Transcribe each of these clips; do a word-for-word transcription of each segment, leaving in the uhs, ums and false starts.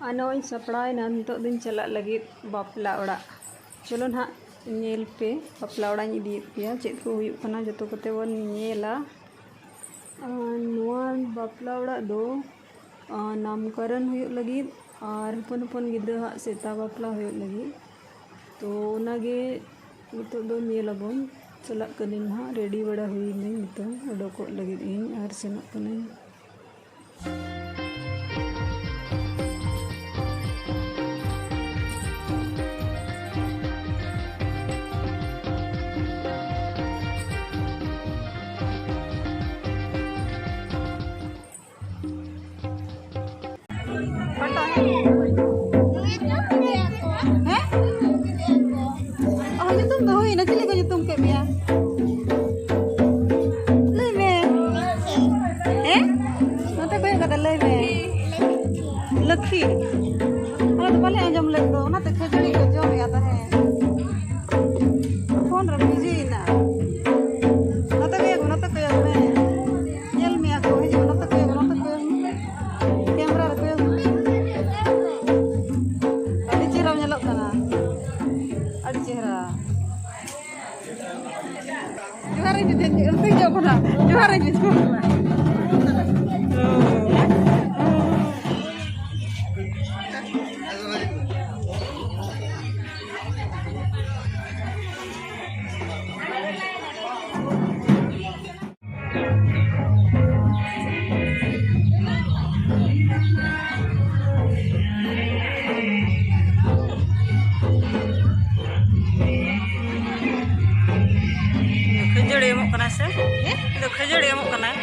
ᱟᱨ ᱱᱚᱜᱼᱚᱭ ᱤᱧ ᱥᱟᱯᱲᱟᱣ ᱮᱱᱟ, ᱱᱤᱛᱚᱜ ᱫᱚᱧ ᱪᱟᱞᱟᱜ ᱞᱟᱹᱜᱤᱫ ᱵᱟᱯᱞᱟ ᱚᱲᱟᱜ᱾ ᱪᱚᱞᱚ ᱱᱟᱦᱟᱜ ᱧᱮᱞ ᱯᱮ, ᱵᱟᱯᱞᱟ ᱚᱲᱟᱜ ᱤᱧ ᱤᱫᱤᱭᱮᱫ ᱯᱮᱭᱟ, ᱪᱮᱫ ᱠᱚ ᱦᱩᱭᱩᱜ ᱠᱟᱱᱟ ᱡᱚᱛᱚ ᱠᱚᱛᱮ ᱵᱚᱱ ᱧᱮᱞᱟ᱾ ᱟᱨ ᱱᱚᱣᱟ ᱵᱟᱯᱞᱟ ᱚᱲᱟᱜ ᱫᱚ, ᱟᱨ, ᱱᱟᱢᱠᱚᱨᱚᱱ ᱦᱩᱭᱩᱜ ᱞᱟᱹᱜᱤᱫ ᱟᱨ ᱦᱚᱯᱚᱱ ᱦᱚᱯᱚᱱ ᱜᱤᱫᱽᱨᱟᱹ ᱦᱟᱜ ᱥᱮᱛᱟ ᱵᱟᱯᱞᱟ ᱦᱩᱭᱩᱜ ᱞᱟᱹᱜᱤᱫ᱾ ᱛᱚ ᱚᱱᱟᱜᱮ ᱱᱤᱛᱚᱜ ᱫᱚ ᱧᱮᱞ ᱟᱵᱚᱱ᱾ ᱪᱟᱞᱟᱜ ᱠᱟᱹᱱᱟᱹᱧ ᱱᱟᱦᱟᱜ, ᱨᱮᱰᱤ ᱵᱟᱲᱟ ᱦᱩᱭᱱᱟᱹᱧ, ᱱᱤᱛᱚᱝ ᱩᱰᱩᱠᱚᱜ ᱞᱟᱹᱜᱤᱫ ᱤᱧ ᱟᱨ ᱥᱮᱱᱚᱜ ᱠᱟᱹᱱᱟᱹᱧ᱾ ᱦᱮᱸ? ᱚ, ᱧᱩᱛᱩᱢ ᱫᱚ ᱦᱩᱭᱱᱟ, ᱪᱤᱞᱤ ᱠᱚ ᱧᱩᱛᱩᱢ ᱠᱮᱫ ᱢᱮᱭᱟ? ᱞᱟᱹᱭ ᱢᱮ᱾ ᱦᱮᱸ? ᱱᱚᱛᱮ ᱠᱚᱭᱚᱜ ᱠᱟᱛᱮ ᱞᱟᱹᱭ ᱢᱮ᱾ ᱞᱟᱹᱠᱷᱤ᱾ ᱟᱞᱮ ᱫᱚ ᱵᱟᱞᱮ ᱟᱸᱡᱚᱢ ᱞᱮᱫ ᱫᱚ, ᱚᱱᱟᱛᱮ ᱠᱷᱟᱹᱡᱟᱹᱲᱤ ᱠᱚ ᱡᱚᱢᱮᱜᱼᱟ ᱛᱟᱦᱮᱸᱫ᱾ ᱯᱷᱳᱱ ᱨᱮ ᱵᱤᱡᱤ ᱭᱮᱱᱟ᱾ ᱱᱚᱛᱮ ᱠᱚᱭᱚᱜ ᱢᱮ, ᱱᱚᱛᱮ ᱠᱚᱭᱚᱜ ᱢᱮ᱾ ᱧᱮᱞ ᱢᱮᱭᱟ ᱠᱚ, ᱦᱤᱡᱩᱜ ᱢᱮ, ᱱᱚᱛᱮ ᱠᱚᱭᱚᱜ ᱢᱮ, ᱱᱚᱛᱮ ᱠᱚᱭᱚᱜ ᱢᱮ᱾ ᱠᱮᱢᱨᱟ ᱨᱮ ᱠᱚᱭᱚᱜ ᱢᱮ᱾ ᱟᱹᱰᱤ ᱪᱮᱦᱨᱟᱢ ᱧᱮᱞᱚᱜ ᱠᱟᱱᱟ᱾ ᱟᱹᱰᱤ ᱪᱮᱦᱨᱟ᱾ ᱡᱚᱦᱟᱨ ᱤᱧ ᱢᱮᱛᱟᱹᱧ ᱯᱮ, ᱩᱱᱠᱩᱧ ᱡᱚᱢ ᱠᱟᱱᱟ᱾ ᱡᱚᱦᱟᱨ ᱤᱧ ᱢᱮᱛᱟᱹᱧ ᱯᱮ᱾ ᱠᱷᱟᱹᱡᱟᱹᱲᱤ ᱮᱢᱚᱜ ᱠᱟᱱᱟᱭ ᱥᱮ? ᱦᱮᱸ? ᱤᱧ ᱫᱚ ᱠᱷᱟᱹᱡᱟᱹᱲᱤ ᱮᱢᱚᱜ ᱠᱟᱱᱟᱭ᱾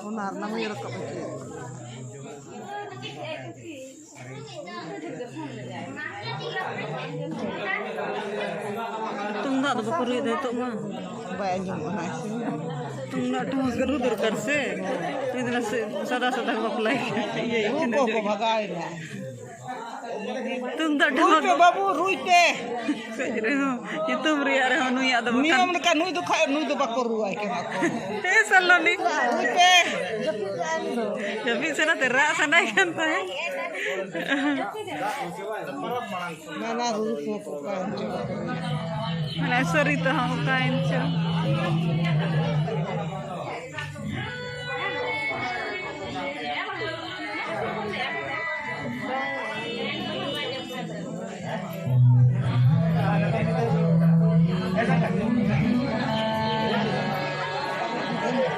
ᱚᱱᱟ ᱨᱮᱱᱟᱜ ᱢᱟᱹᱭ ᱨᱟᱠᱟᱵ ᱦᱚᱪᱚᱭᱮᱫ᱾ ᱛᱩᱢᱫᱟᱜ ᱫᱚ ᱵᱟᱠᱚ ᱨᱩᱭᱮᱫ ᱫᱚ ᱱᱤᱛᱚᱜ ᱢᱟ᱾ ᱵᱟᱭ ᱟᱸᱡᱚᱢᱚᱜ ᱠᱟᱱᱟ ᱥᱮ᱾ ᱛᱩᱢᱫᱟᱜ ᱴᱟᱢᱟᱠ ᱨᱩ ᱫᱚᱨᱠᱟᱨ ᱥᱮ᱾ ᱱᱩᱭ ᱫᱚ ᱱᱟᱥᱮ ᱥᱟᱫᱟ ᱥᱟᱫᱟ ᱠᱚ ᱵᱟᱯᱞᱟᱭ ᱠᱟᱱᱟ᱾ ᱤᱭᱟᱹ, ᱨᱩ ᱠᱚ ᱠᱚ ᱵᱷᱟᱜᱟᱣ ᱮᱱᱟ᱾ ᱛᱩᱢᱫᱟᱜ ᱨᱩᱭ ᱴᱟᱢᱟᱠ ᱯᱮ ᱫᱚ ᱵᱟᱹᱵᱩ, ᱨᱩᱭ ᱯᱮ᱾ ᱠᱟᱹᱡ ᱨᱮᱦᱚᱸ ᱧᱩᱛᱩᱢ ᱨᱮᱭᱟᱜ ᱨᱮᱦᱚᱸ ᱱᱩᱭᱟᱜ ᱫᱚ ᱵᱟᱠᱷᱟᱱ᱾ ᱱᱤᱭᱚᱢ ᱞᱮᱠᱟ ᱱᱩᱭ ᱫᱚ ᱠᱷᱟᱡ, ᱱᱩᱭ ᱫᱚ ᱵᱟᱠᱚ ᱨᱩᱣᱟᱭ ᱠᱟᱱᱟ ᱠᱚ᱾ ᱦᱮ ᱥᱟᱞᱚᱱᱤ᱾ ᱨᱩᱭ ᱯᱮ᱾ ᱡᱟᱹᱯᱤᱫ ᱥᱟᱱᱟ ᱛᱮ ᱨᱟᱜ ᱥᱟᱱᱟᱭ ᱠᱟᱱ ᱛᱟᱦᱮᱸᱫ᱾ ᱱᱟᱱᱟ ᱨᱩᱨᱩ ᱠᱚ ᱚᱠᱟᱭᱮᱱ ᱪᱚ᱾ ᱢᱟᱱᱮ ᱥᱟᱹᱨᱤ ᱛᱮᱦᱚᱸ ᱚᱠᱟᱭᱮᱱ ᱪᱚ᱾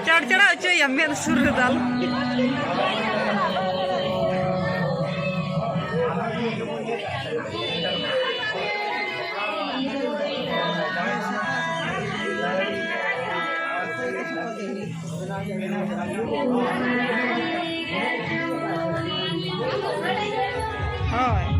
ᱪᱟᱲᱪᱟᱲᱟ ᱦᱚᱪᱚᱭᱟ ᱢᱮᱫ ᱥᱩᱨ ᱨᱮ ᱫᱟᱞ᱾ ᱦᱳᱭ᱾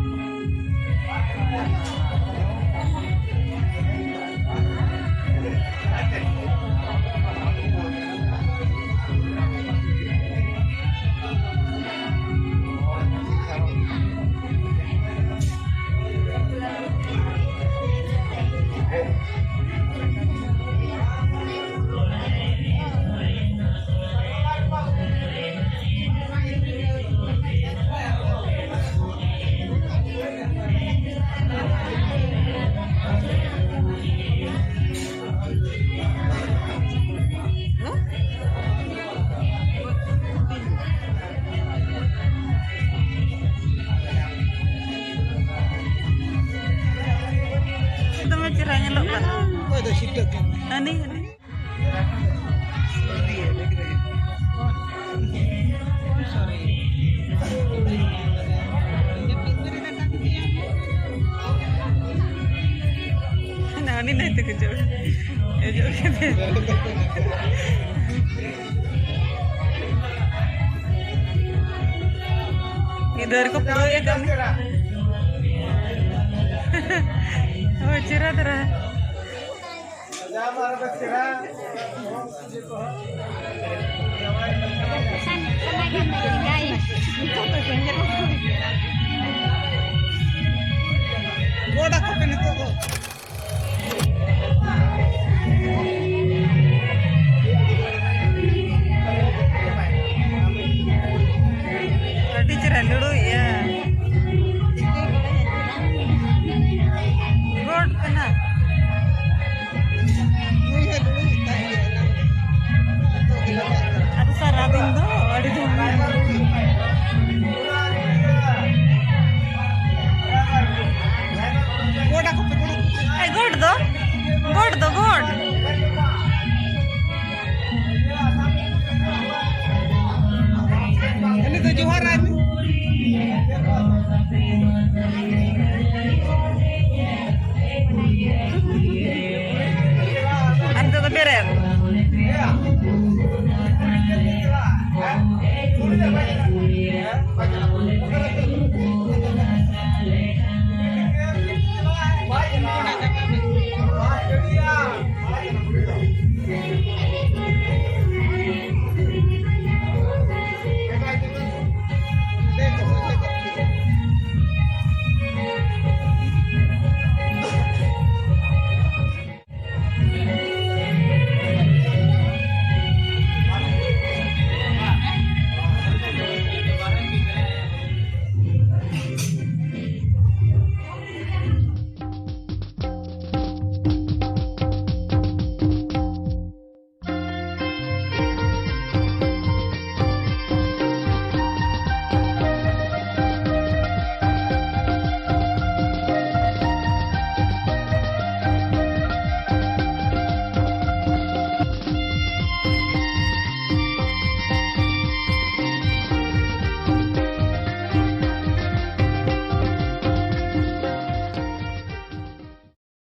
ᱦᱟᱹᱱᱤ, ᱦᱟᱹᱱᱤ᱾ ᱦᱟᱹᱱᱤ ᱞᱟᱹᱭ ᱛᱮᱠᱚ ᱡᱚᱲ᱾ ᱮ, ᱡᱚᱲ ᱠᱮᱫᱮ᱾ ᱜᱤᱫᱟᱹᱨ ᱠᱚ ᱯᱩᱨᱟᱹᱣ ᱮᱫ ᱠᱟᱹᱢᱤ᱾ ᱦᱳᱭ, ᱪᱮᱦᱨᱟ ᱫᱷᱟᱨᱟ᱾ ᱜᱚᱰ ᱟᱠᱚ ᱯᱮ ᱱᱤᱛᱚᱜ ᱫᱚ᱾ ᱟᱹᱰᱤ ᱪᱮᱦᱨᱟ ᱞᱩᱲᱩᱭᱮᱜᱼᱟ᱾ ᱜᱚᱰ ᱠᱟᱱᱟ᱾ ᱟᱫᱚ ᱥᱟᱨᱟ ᱫᱤᱱ ᱫᱚ ᱟᱹᱰᱤ ᱫᱷᱩᱢ᱾ ᱜᱚᱰ ᱟᱠᱚ ᱯᱮ, ᱜᱚᱰ ᱟᱠᱚ ᱯᱮ᱾ ᱮ, ᱜᱚᱰ ᱫᱚ, ᱜᱚᱰ ᱫᱚ, ᱜᱚᱰ᱾